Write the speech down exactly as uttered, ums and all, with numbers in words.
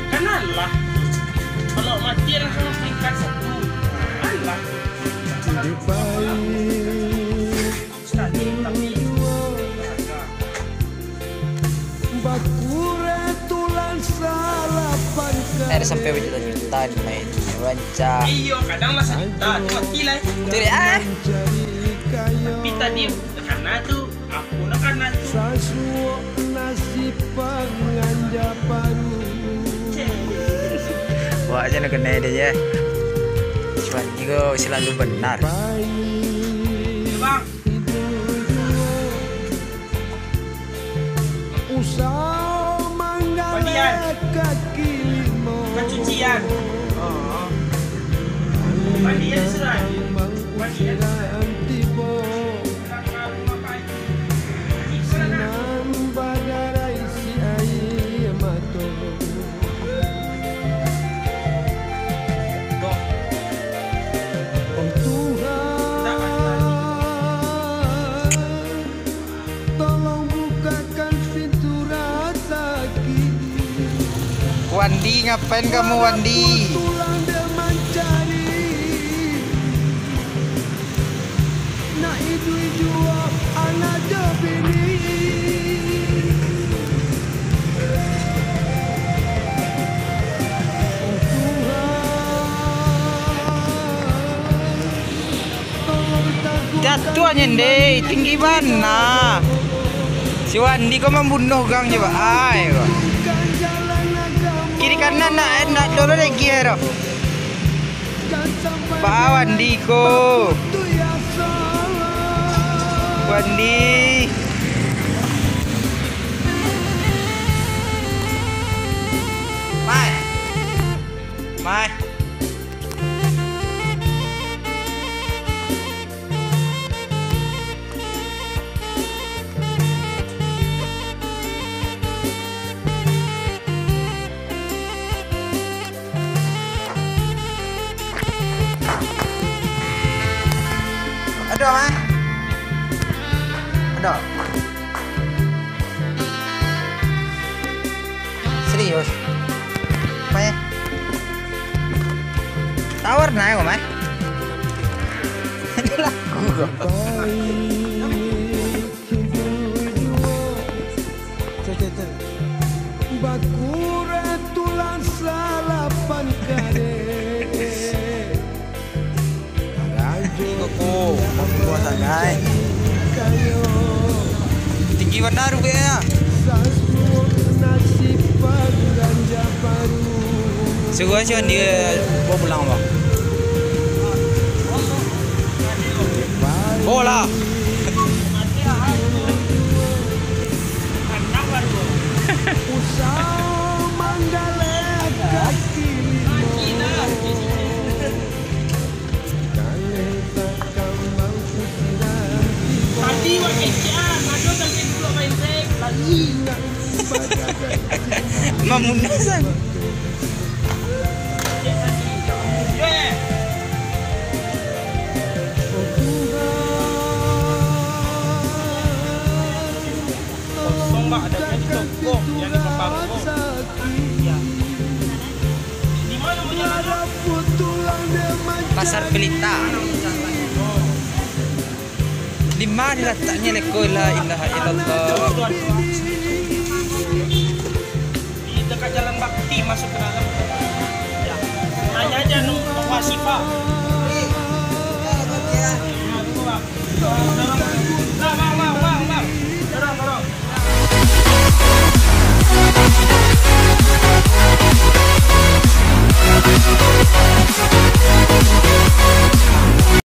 Kan alah. Kalau mati langsung peringkat satu. Alah. Sekali, tapi Eh, sampai berjuta-juta dimain. Rancak. Iyo, kadang lah sajuta, tu mati lah. Betul, ah. Tapi tadi karena tu, aku nak karena tu. Wah, aja nak kena dia je. Cuman juga selalu benar. Ya, Bang. Usaha manggaleh kaki limo. Kacucian. Mandian sudah. Mandian. Sinan badarai si aia mato. Oh Tuhan, tolong bukakan pintu razaki. Wandi, ngapain kamu, Wandi? Tulang dia mancari. Nak iduik juo anak jo bini. Oh Tuhan, tolong taguhkan. Jatuah nyendei, tinggi bana. Si Wandi ko mambunuh urang jo ba ai ko. Kiri kanan nak, nak dolo lagi ero. Ba Wandi ko. Wandi. Mai. Mai. Aduh, Mai. Aduh. Serius. Mai. Tawar naik, Mai. Ini lagu kok. Bakureh tulang salapan kareh. Iko ko, mambunuah tangai. Tinggi bana rupiah. Suruah si Wandi bawa pulang, Bang. Bola. Tadi wak kecekan, ado sampai duduak main seng, lari. Mamunasan. Kosong, Bang, ada yang di toko, yang di paparuko. Iya. Di mana punya, Bang? Pasar Pelita. Di mana letaknya leko la ilaha illallah? Di dekat Jalan Bakti, masuk ke dalam. Ya. Tanya aja, nu, Pak Wasifa.